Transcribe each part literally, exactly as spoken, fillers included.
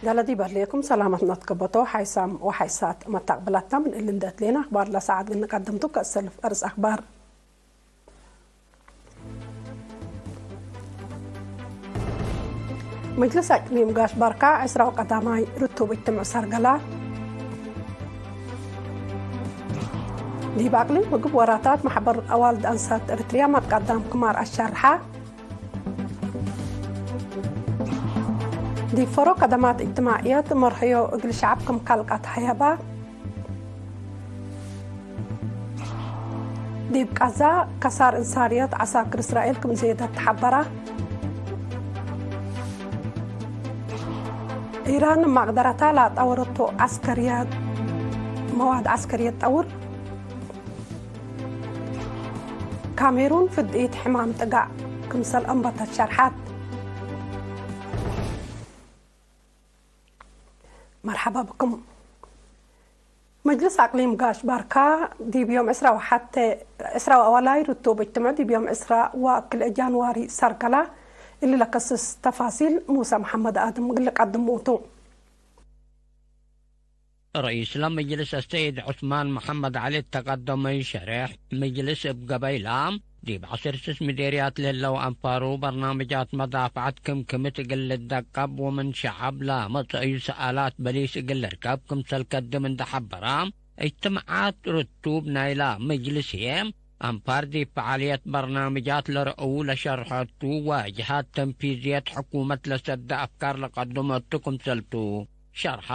ዳለ ዲብ ህሌኩም ሰላመት ነትከበቶ ሓይሳም ወሓይሳት መታቅብላታ ምን እሊ እንዴ እትሌነ አክባር ለሰዓት እግል ንቀድምቱ። ከእሰልፍ አርስ አክባር። መጅልስ አቅሊም ጋሽ ባርካ ዕስራ ወቀዳማይ ርቱብ እጅትምዕ ሰርገላ። ዲብ አቅሊም ምግብ ወራታት ማሕበር አዋልድ አንሳት ኤሪትርያ መትቀዳም ክማር አሻርሓ። ዲብ ፈሮ ከደማት እጅትማዕየት መርሐዮ እግል ሸዐብ ክም ካልቃት ሀየባ። ዲብ ቀዛ ከሳር እንሳርየት ዐሳክር እስራኤል ክም ዜደት ተሐበራ። ኢራን ማቅደረታ ላጠወረቶ ዐስከርያት መዋድ ዐስከርየት ጠውር። ካሜሩን ፍድኢት ሕማም ጥጋዕ ክምሰል አንበተት ሸርሐት። መርሐባ ብኩም። መጅልስ አቅሊም ጋሽ ባርካ ዲብ ዮም ዕስራ ወሐቴ፣ ዕስራ ወአዋላይ ርቱብ እጅትምዕ ዲብ ዮም ዕስራ ወክልኤ ጃንዋሪ ሰርገላ እሊ ለከስስ ተፋሲል ሙሰ መሐመድ አድም እግል ልቀድሙ ቱ። ረኢስ ለመጅልስ አሰይድ ዑስማን መሐመድ ዐሊ እተ ቀደመዩ ሸሬሕ፣ መጅልስ እብ ገበይላ ዲብ ዐስር ስስ ምዴርያት ለህለው አንፋሩ በርናምጃት መዳፍዐት ክምክምት እግል ልደቀብ ወምን ሸዐብ ለመጽአዩ ሰኣላት በሊስ እግል ልርከብ ክምሰል ከድም እንደ ሐበረ፣ እጅትምዓት ርቱብ ናይላ መጅልስ ህዬ አንፋር ዲብ ፈዓልየት በርናምጃት ለረአዉ ለሸርሐቱ ወጅሃት ተንፊዝየት ሕኩመት ለሰደ አፍካር ለቀድመቱ ክምሰልቱ ሸርሐ።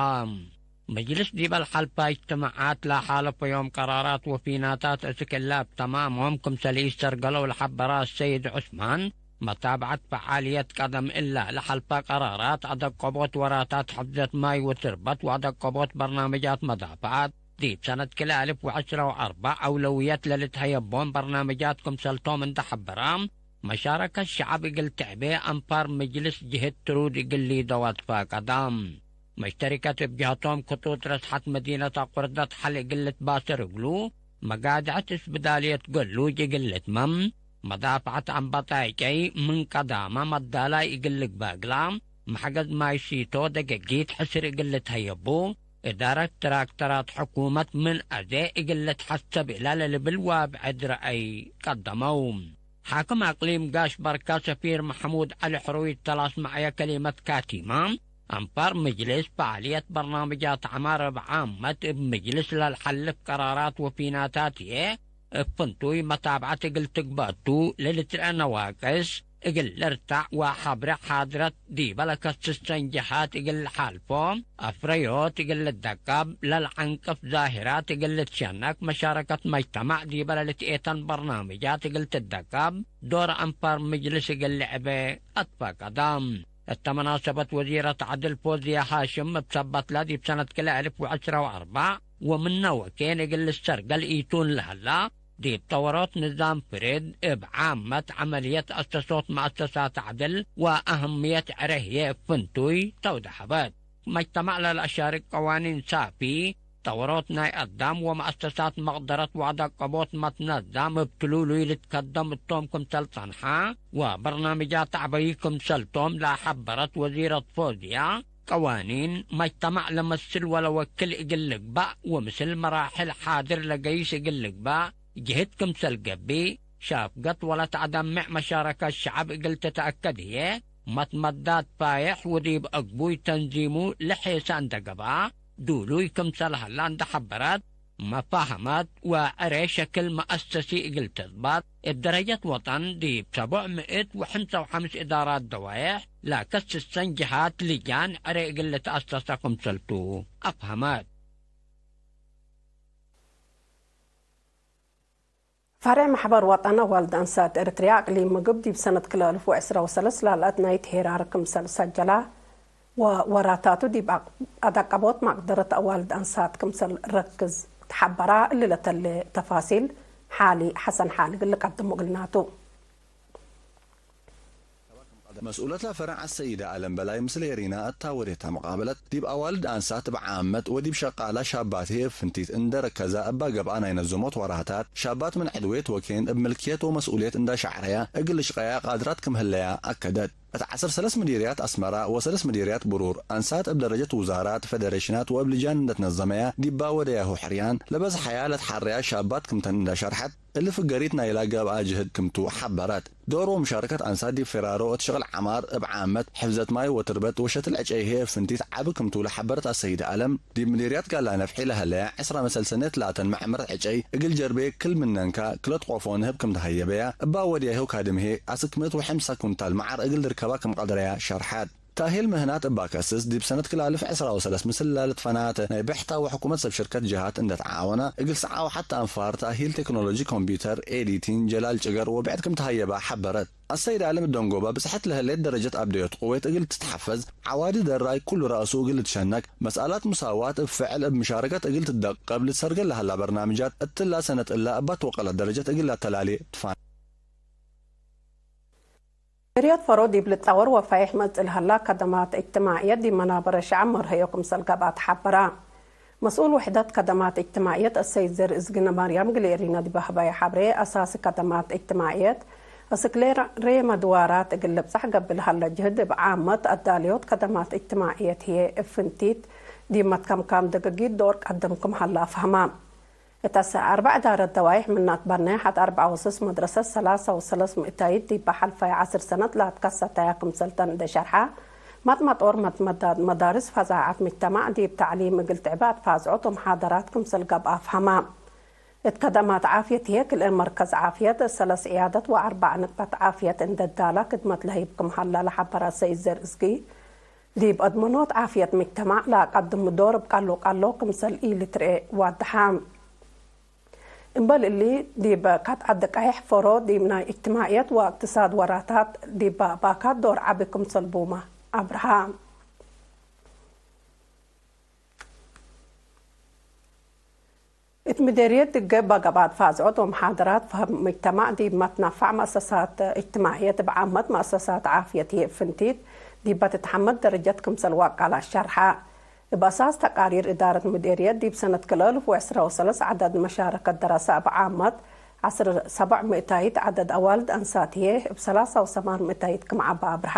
መጅልስ ዲበ ለሐልፋ እጅትማዓት ለሓለፈ ዮም ቀራራት ወፊናታት እስክ እለ እብ ተማሞም ክምሰል ኢሰርገለው ለሐበረ አሰይድ ዑስማን፣ መታብዐት ፈዓልየት ቀደም እለ ለሐልፈ ቀራራት፣ አደቀቦት ወራታት ሕፍዘት ማይ ወትርበት ወአደቀቦት በርናምጃት መዳፍዐት፣ ዲብ ሰነት ክልኤ አልፍ ወዐስረ ወአርበዕ አውለውየት ለልትሀየቦም በርናምጃት ክምሰልቶም እንደ ሐበረ፣ መሻረከት ሸዐብ እግል ትዕቤ አንፋር መጅልስ ጅህት ትሩድ እግል ሊደው አትፋቀደ። መሽተሪከት እብ ጀሀቶም ክጡጥ ረስሐት መዲነት አቁርደት ሐል እግል ልትባሰር እግሉ፣ መጋድዐት እስብዳልየት ገሉጅ እግል ልትመም፣ መዳፍዐት አንበጣይቀይ ምን ቀዳመ መዳላይ እግል ልግበእ እግላ፣ መሕገዝ ማይ ሲቶ ደገጊት ሕስር እግል ልትሀየቡ፣ እዳረት ትራክተራት ሕኩመት ምን አዜ እግል ልትሐሰብ እላ ለልብል ዋብዕድ ረአይ ቀደመው። ሓክም አቅሊም ጋሽ በርካ ሰፊር መሕሙድ ዐሊ ሕሩይ እተ ለአስመዐየ ከሊመት ካቲመ፣ አንፋር ምጅልስ ፈዓልየት በርናምጃት ዐማር እብ ዓመት እብ ምጅልስ ለልሐልፍ ቀራራት ወፊናታት ህዬ፣ እብ ፍንቱይ መታብዐት እግል ትግበእ ቱ፣ ለልትርአ ነዋቅስ እግል ልርታዕ ወሐብሬ ሓድረት ዲበ ለከስሰን ጀሃት እግል ለሓልፎ፣ አፍረዮት እግል ልደቀብ፣ ለልዐንቅፍ ዛሂራት እግል ልትሸነክ፣ መሻረከት መጅተማዕ ዲበ ለልትኤተን በርናምጃት እግል ትደቀብ፣ ዶር አንፋር ምጅልስ እግል ልዕቤ አትፈቀደ። እተ መናሰበት ወዚረት ዐድል ፎዝየ ሃሽም እብ ሰበትለ ዲብ ሰነት ክልኤ አልፍ ወዐስረ ወአርበዕ ወምነ ወኬን እግል ልሰርገል ኢቱን ለሀላ፣ ዲብ ጠወሮት ንዛም ፍርድ እብ ዓመት ዐመልየት አሰሶት መአሰሳት ዐድል ወአህምየት ዕረ ህዬ እብ ፍንቱይ ተውደሐበት። መጅተማዕ ለለአሻርክ ቀዋኒን ሳፊ፣ ጠወሮት ናይ አዳም ወመአሰሳት መቅደረት ወአደቀቦት መትነዛም እብ ትሉሉይ ልትከደም እቶም ክምሰል ጸንሐ፣ ወበርናምጃት ዐበዩ ክምሰልቶም ለሐበረት ወዚረት ፎዝያ፣ ቀዋኒን መጅተማዕ ለመስል ወለወክል እግል ልግባእ ወምስል መራሕል ሓድር ለገይስ እግል ልግባእ ጅህድ ክምሰል ገብእ፣ ሻፍገት ወለተአደምዕ መሻረከት ሸዐብ እግል ትትአከድ ህዬ፣ መትመዳት ፋዬሕ ወዲብ አግቡይ ተንዚሙ ለሔሰ እንደ ገብአ፣ ዱሉይ ክምሰል ሀላ እንደ ሐበረት፣ መፋሀመት ወዕሬ ሸክል መአሰሲ እግል ትጽበጥ፣ እብ ደረጀት ወጠን ዲብ ሰቦዕ ምእት ወሐምሳ ወሐምስ እዳራት ደዋዬሕ ለከስሰን ጀሃት ልጃን ዕሬ እግል ልትአሰሰ ክምሰልቱ አፍሀመት። ፈሬዕ መሕበር ወጠን አዋልድ አንሳት ኤረትርያ አቅሊም ምግብ ዲብ ሰነት ክልኤ አልፍ ወዕስራ ወሰለስ ላልአት ናይት ሄራር ክምሰል ሰጀላ ወወራታቱ ዲብ አቅ-፣ አደቀቦት መቅደረት አዋልድ አንሳት ክምሰል ረክዝ ተሐበራ። እሊ ለተሌ ተፋሲል ሓሊ ሐሰን ሓሊ እግል ልቀድሙ እግልናቱ። መስኡለት ለፈረዕ አሰይደ አለም በላይ ምስል ሄሪና እታ ወዴታ መቃበለት፣ ዲብ አዋልድ አንሳት እብ ዓመት ወዲብ ሸቃላ ሻባት ህዬ እብ ፍንቲት እንደ ረከዛ እባ ገብአ ናይ ነዞሞት ወራታት፣ ሻባት ምን ዕድዌት ወኬን እብ ምልክየት ወመስኡልየት እንደ ሸዕረያ እግል ልሽቀያ ቃድራት ክም ህለያ አከደት። እት ዐስር ሰለስ ምዲርያት አስመረ ወሰለስ ምዲርያት ብሩር፣ አንሳት እብ ደረጀት ውዛራት፣ ፌደሬሽናት ወእብ ልጃን እንደ ትነዘመያ ዲባ ወደያሁ ሕርያን፣ ለበዝሐያ ለትሐረያ ሻባት ክምተን እንደ ሸርሐት፣ እሊ ፍገሪት ናይላ ገብአ ጅህድ ክምቱ ሐበረት። ዶር ወምሻረከት አንሳት ዲብ ፌራሮ እት ሽቅል ዐማር እብ ዓመት፣ ሕፍዘት ማይ ወትርበት ወሸትል ዕጨይ ህዬ እብ ፍንቲት ዐቢ ክምቱ ለሐበረት አሰይድ አለም፣ ዲብ ምዲርያት ጋላ ነፍሒ ለሀለያ ዕስራ መሰልሰነት ላተን መዐመረት ዕጨይ እግል ጀርቤ ክል ምነንካ ክለት ቆፎ ንህብ ክም ተሀየበያ፣ እባ ወድያሁ ካድም ህዬ አስክ ምእት ወሐምሳ ኩንታል መዓር እግል ልርከባ ክም ቀድረያ ሸርሐት። ተእሂል ምህናት እባ ከስስ፣ ዲብ ሰነት ክል አልፍ ዕስራ ወሰለስ ምስል ለልትፈናተ ናይ ብሕታ ወሕኩመት ሰብ ሽርከት ጀሃት እንደ ተዓወና፣ እግል ሰዓ ወሐት አንፋር ተእሂል ቴክኖሎጂ ኮምፒውተር፣ ኤዲቲን፣ ጀላል ጭገር ወብዕድ ክም ተሀየባ ሐበረት። አሰይድ አለም ደንጎባ፣ ብጽሐት ለህሌት ደረጀት አብደዮት ቅዌት እግል ትትሐፈዝ፣ ዐዋዲ ደራይ ኩሉ ረአሱ እግል ልትሸነክ፣ መስአላት ሙሳዋት እብ ፍዕል እብ ምሻረከት እግል ትደቀብ ልትሰርገል ለሀላ በርናምጃት፣ እትላ ሰነት እላ እባ ትወቀለት ደረጀት እግል ለአተላሌ ትፋን። ምዴርየት ፈሮ ዲብ ልትጠወር ወፋይሕ መጽእ ለሀላ ከደማት እጅትማዕየት ዲብ መናበረ ሸዐብ መርሀዮ ክምሰል ገብአ ተሐበረ። መስኡል ውሕደት ከደማት እጅትማዕየት አሰይድ ዘርእዝጊ ነማርያም ግሌሪና ዲብ ሀበየ ሐብሬ፣ አሳሲ ከደማት እጅትማዕየት አስክ ሌሬ መድዋራት እግል ልብጸሕ ገብእ ለሀለ ጅህድ እብ ዓመት አዳልዮት ከደማት እጅትማዕየት ህዬ እብ ፍንቲት ዲብ መትከምካም ደገጊት ዶር ቀድም ክም ሀለ አፍሀመ። እት አሰ አርበዕ እዳረት ደዋይሕ ምናት በርኔሕ ሐድ አርበዕ ወስስ መድረሰት ሰላሳ ወሰለስ ምእታይት ዲበ ሐልፈየ ዐስር ሰነት ለአትከሰተያ ክምሰልተን እንደ ሸርሐ፣ መጥመጦር መትመዳድ መዳርስ ፈዛዐት ምጅተማዕ ዲብ ተዕሊም እግል ትዕበ አትፋዝዖት ወመሓደራት ክምሰል ገብአ አፍሀመ። እት ከደማት ዓፍየት ህዬ ክልኤ መርከዝ ዓፍየት፣ ሰለስ ዕያደት ወአርበዕ ንቅጠት ዓፍየት እንደ ዳላ ክድመት ለህይብ ክም ሀለ ለሐበረ ሰይድ ዘርእዝጊ፣ ዲብ አድመኖት ዓፍየት ምጅተማዕ ለአቀድሙ ዶር እብ ቀሎ ቀሎ ክምሰል ኢልትርኤ ዋድሐ። እምበል እሊ፣ ዲብ ካት ዐዲ ቀይሕ ፈሮ ዲብ ናይ እጅትማዕየት ወእቅትሳድ ወራታት ዲብ ባካት ዶር ዐቢ ክምሰል ቡመ አብርሃ። እት ምዴርየት ድገ እባ ገብአት ፋዝዖት ወመሓደራት ፈህም ምጅተማዕ ዲብ መትነፋዕ መአሰሳት እጅትማዕየት እብ ዓመት መአሰሳት ዓፍየት ህዬ እብ ፍንቲት ዲበ ትትሐመድ ደረጀት ክምሰል ወቀለ ሸርሐ። እብ አሳስ ተቃሪር እዳረት ምዴርየት ዲብ ሰነት ክል አልፍ ወዕስራ ወሰለስ ዐደድ መሻረከት ደረሰ እብ ዓመት ዐስር ሰበዕ ምእታይት ዐደድ አዋልድ አንሳት ህዬ እብ ሰላሳ ወሰማን ምእታይት ክም ዐበ አብርሀ።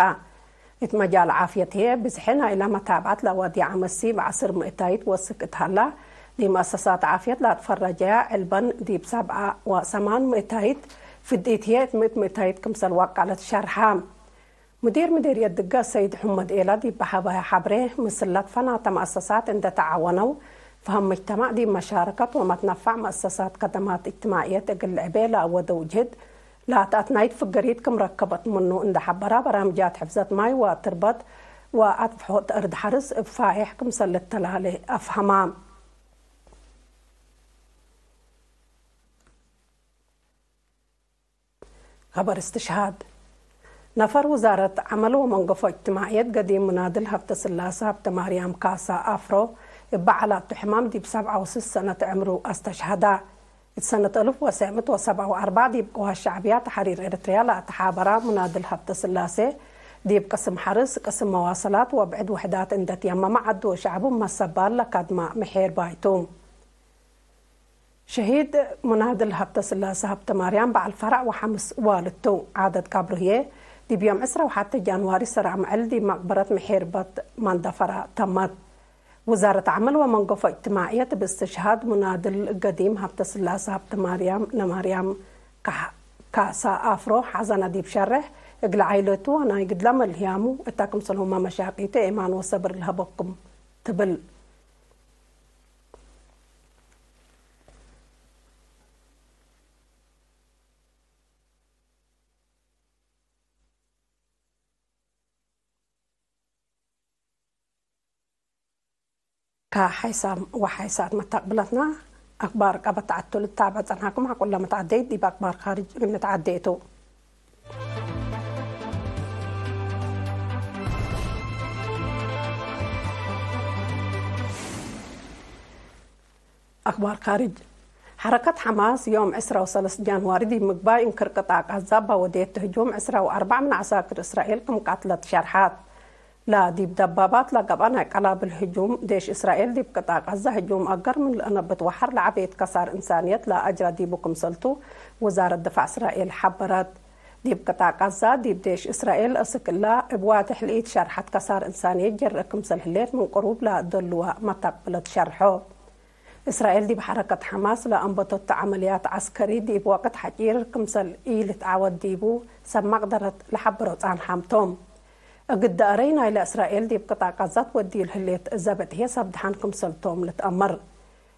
እት መጃል ዓፍየት ህዬ፣ ብዝሒ ናይለ መታብዐት ለወድየ ዐመሲ እብ ዐስር ምእታይት ወስክ እት ሀላ፣ ዲብ መአሰሳት ዓፍየት ለአትፈረጀያ ዕልበን ዲብ ሰብዐ ወሰማን ምእታይት፣ ፍዲት ህዬ እት ምእት ምእታይት ክምሰል ወቀለት ሸርሐ። ሙዲር ምዲርየት ድገ ሰይድ ሑመድ ኤላ ዲብ ሀበየ ሐብሬ፣ ምስል ለትፈናተ መአሰሳት እንደ ተዓወነው፣ ፈሀም ምጅተማዕ ዲብ መሻረከት ወመትነፋዕ መአሰሳት ከደማት እጅትማዕየት እግል ልዕቤ ለአወደው ጅህድ፣ ለአትአትናይት ፍገሪት ክም ረከበት ምኑ እንደ ሐበራ፣ በራምጃት ሕፍዘት ማይ ወትርበት ወአትፍሖት እርድ ሐርስ እብ ፋይሕ ክምሰል ልተላሌ አፍሀማ። ከበር እስትሽሃድ። ነፈር ውዛረት ዐመል ወመንገፎ እጅትማዕየት ገዲም ሙናድል ሀብተስላሰ ሀብተማርያም ካሳ አፍሮ፣ እበ ዐላቱ ሕማም ዲብ ሰብዐ ወስስ ሰነት ዕምሩ አስተሽሀዳ። እት ሰነት አልፍ ወትሰዕ ምእት ወሰብዐ ወአርበዕ ዲብ ቅዋት ሸዕብያ ተሕሪር ኤረትርያ ለአተሓበራ ሙናድል ሀብተስላሴ፣ ዲብ ቅስም ሐርስ፣ ቅስም መዋሰላት ወብዕድ ውሕዳት እንዴ ትየመመ ዐዱ ወሸዕቡ መሰባል ለካድማ ምሒር ባይቱ። ሸሂድ ሙናድል ሀብተስላሰ ሀብተማርያም በዐል ፈረዕ ወሐምስ ዋልድ ቱ። ዓደት ቀብሩ ህዬ ዲብ ዮም ዕስራ ወሐቴ ጃንዋሪ ሰራዕ ምዕል ዲብ መቅበረት ምሒርበት መንደፈራ ተመት። ውዛረት ዐመል ወመንገፎ እጅትማዕየት እብ እስትሽሃድ ሙናድል ገዲም ሀብተስላሰ ሀብተማርያም ነማርያም ካሕ-፣ ካሳ አፍሮ ሐዘነ ዲብ ሸሬሕ፣ እግለ ዓይለቱ ወናይ ግድለ መልህያሙ እተ ክምሰልሁመ መሻቂቱ ኤማን ወሰብር ለሀበኩም ትብል። ከሐይሳም ወሐይሳት መተቅብለትና፣ አክባር ቀበት ተዐቱ ልታብዕ ጸንሐኩም። ሐቁለ መትዐደይት ዲብ አክባር ካርጅ እግል ንትዐዴ ቱ። አክባር ካርጅ። ሐረከት ሐማስ ዮም ዕስራ ወሰለስ ጃንዋሪ ዲብ ምግባይ እንክር ቅጣዕ ቃዛ እባ ወዴት ህጁም ዕስራ ወአርበዕ ምን ዐሳክር እስራኤል ክም ቀትለት ሸርሐት። ለዲብ ደባባት ለገብአ ናይ ቀላብል ህጁም፣ ዴሽ እስራኤል ዲብ ቅጣዕ ቃዛ ህጁም አገር ምን ለአነብት ወሐር ለዐቤት ከሳር እንሳንየት ለአጅረ ዲቡ ክምሰልቱ ውዛረት ድፋዕ እስራኤል ሐበረት። ዲብ ቅጣዕ ቃዛ፣ ዲብ ዴሽ እስራኤል እስክ እላ እብ ዋድሕ ለኢትሸርሐት ከሳር እንሳንየት ጀርእ ክምሰል ህሌት ምን ቅሩብ ለደልወ መታቅብለት ሸርሖ። እስራኤል ዲብ ሐረከት ሐማስ ለአንበተቱ ዐመልያት ዐስከሪ ዲብ ወቅት ሐጪር ክምሰል ኢልትዓወት ዲቡ ሰብ መቅደረት ለሐብሮ ጻንሓም ቶም። እግል ደአረይ ናይለ እስራኤል ዲብ ቅጣዕ ቃዛ ትወድዩ ለህሌት ዘብጥ ህዬ ሰብ ደሐን ክምሰል ቶም ልትአመር።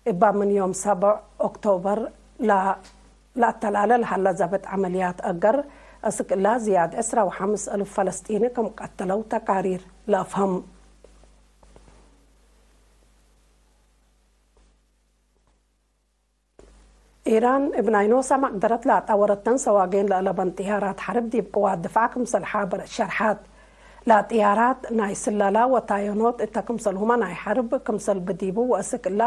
እባ ምን ዮም ሰብዕ ኦክቶበር ለ-፣ ለአተላለ ለሀለ ዘብጥ ዐመልያት አገር እስክ እላ ዝያድ ዕስራ ወሐምስ እልፍ ፈለስጢኒ ክም ቀተለው ተቃሪር ለአፍሀም። ኢራን እብ ናይ ኖሰ መቅደረት ለአጣወረተን ሰዋጌን ለአለበን ጥያራት ሐርብ ዲብ ቅዋት ድፋዕ ክምሰል ሓበረት ሸርሐት። ለጥያራት ናይ ስለላ ወታዮኖት እተ ክምሰልሁመ ናይ ሐርብ ክምሰል ብዲቡ ወእስክ እላ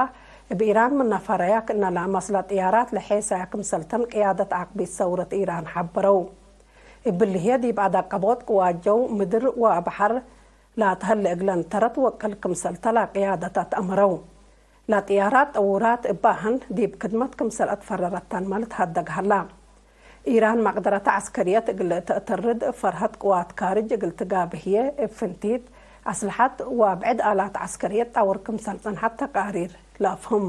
እብ ኢራን ምነ ፈረያ ክእነ ለአመስለ ጥያራት ለሔሰያ ክምሰልተን ቅያደት ዐቅቢት ሰውረት ኢራን ሐበረው። እብሊ ህዬ ዲብ አዳቀቦት ቅዋት ጀው፣ ምድር ወበሐር ላትሀሌ እግለን ተረት ወቅል ክምሰልተ ለቅያደታት አመረው። ለጥያራት ጠዉራት እበ አህን ዲብ ክድመት ክምሰል አትፈረረተንመ ልትሀደግ ሀላ። ኢራን መቅደረተ ዐስከርየት እግል ተአተርድ፣ ፈርሀት ቅዋት ካርጅ እግል ትጋብእ ህዬ እብ ፍንቲት፣ አስልሐት ወብዕድ አላት ዐስከርየት ጣውር ክምሰል ጸንሐት ተቃሪር ለአፍህም።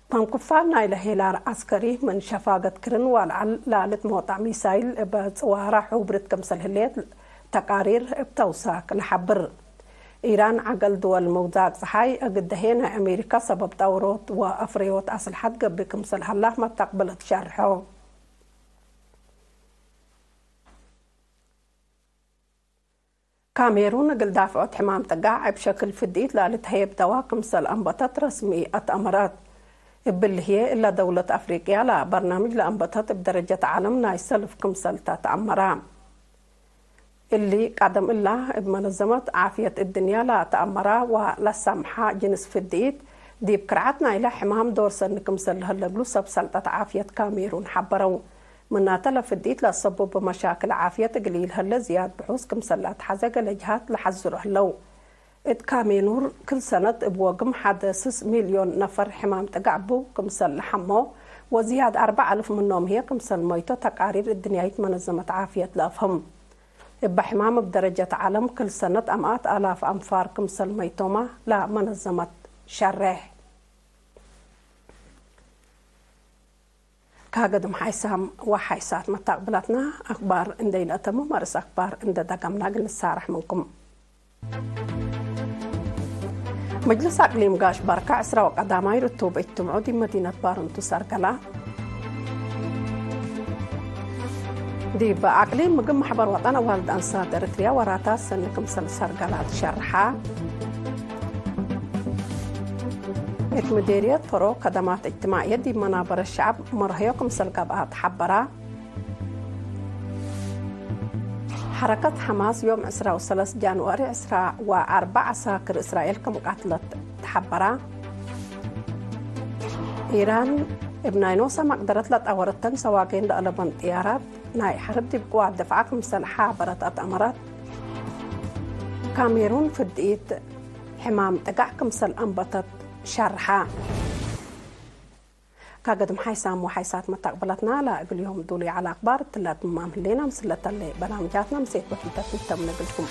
ከም ክፋል ናይለ ሄላር ዐስከሪ ምን ሸፋገት ክርን ወለዐል ለልትሞጣዕ ሚሳይል እበ ጽዋረ ሑብርት ክምሰል ህሌት ተቃሪር እብ ተውሳክ ለሐብር። ኢራን ዐገል ድወል ምውዛቅ ጸሓይ እግል ደሄ ናይ አሜሪካ ሰበብ ጣውሮት ወአፍረዮት አስልሐት ገብእ ክምሰል ሀላ መታቅብለት ሸርሖ። ካሜሩን እግል ዳፍዖት ሕማም ጥጋዕ እብ ሸክል ፍድኢት ለልትሀየብ ደዋ ክምሰል አንበተት ረስሚ አትአመረት። እብሊ ህዬ እለ ደውለት አፍሪቅያ ለበርናምጅ ለአንበተት እብ ደረጀት ዐለም ናይ ሰልፍ ክምሰል ተአመረ። እሊ ቀደም እላ እብ መነዘመት ዓፍየት እድንያ ለተአመረ ወለሰምሐ ጅንስ ፍድኢት፣ ዲብ ክርዐት ናይለ ሕማም ዶር ሰኒ ክምሰል ለሀለ እግሉ ሰብ ሰልጠት ዓፍየት ካሜሩን ሐበረው። ምናተ ለፍድኢት ለአሰቡብ መሻክል ዓፍየት እግል ኢልሀለ ዝያድ ብሑስ ክምሰል ለአትሐዘ ገሌ ጅሃት ለሐዝሩ ህለው። እት ካሜኑር ክል ሰነት እብ ወግም ሐደ ስስ ሚልዮን ነፈር ሕማም ጥጋዕ ቡ ክምሰል ለሐሞ ወዝያድ አርበዕ አልፍ ምኖም ህዬ ክምሰል መይቶ ተቃሪር እድንያይት መነዘመት ዓፍየት ለአፍህም። እበ ሕማም እብ ደረጀት ዐለም ክል ሰነት አምኣት አላፍ አንፋር ክምሰል መይቶመ ለመነዘመት ሸሬሕ። ከገድም ሓይሳም ወሓይሳት መታቅብላትና አክባር እንዴ ኢነአተምም፣ አርእስ አክባር እንዴ ደገምና እግል ንሳረሕ ምንኩም። መጅልስ አቅሊም ጋሽ ባርካ ዕስራ ወቀዳማይ ርቱብ እጅትምዑ ዲብ መዲነት ባርንቱ ሰርገላ። ዲብ አቅሊም ምግብ ማሕበር ወጠን አዋልድ አንሳት ኤረትርያ ወራታት ሰኒ ክምሰል ሰርገላ ትሸርሓ። እት ምዴርየት ቶሮ ከደማት እጅትማዕየት ዲብ መናበረ ሸዐብ መርሀዮ ክምሰል ገብአ ተሐበራ። ሐረከት ሐማስ ዮም ዕስራ ወሰለስ ጃንዋሪ ዕስራ ወአርበዕ ዐሳክር እስራኤል ክም ቀትለት ተሐበራ። ኢራን እብ ናይ ኖሰ መቅደረት ለጣወረተን ሰዋጌን ለአለበን ጥያራት ናይ ሐርብ ዲብ ቅዋት ድፍዓ ክምሰል ሓበረት አትአመረት። ካሜሩን ፍድኢት ሕማም ጥጋዕ ክምሰል አንበተት ሸርሐ። ከገድም ሓይሳም ወሓይሳት መታቅብለትና ለእግል ዮም ዱሉይ ዐለ አክባር እትለ ትማም ህሌና። ምስለ ተሌ በናምጃትና ምሴት ወኪተት ንተምነ እግልኩም።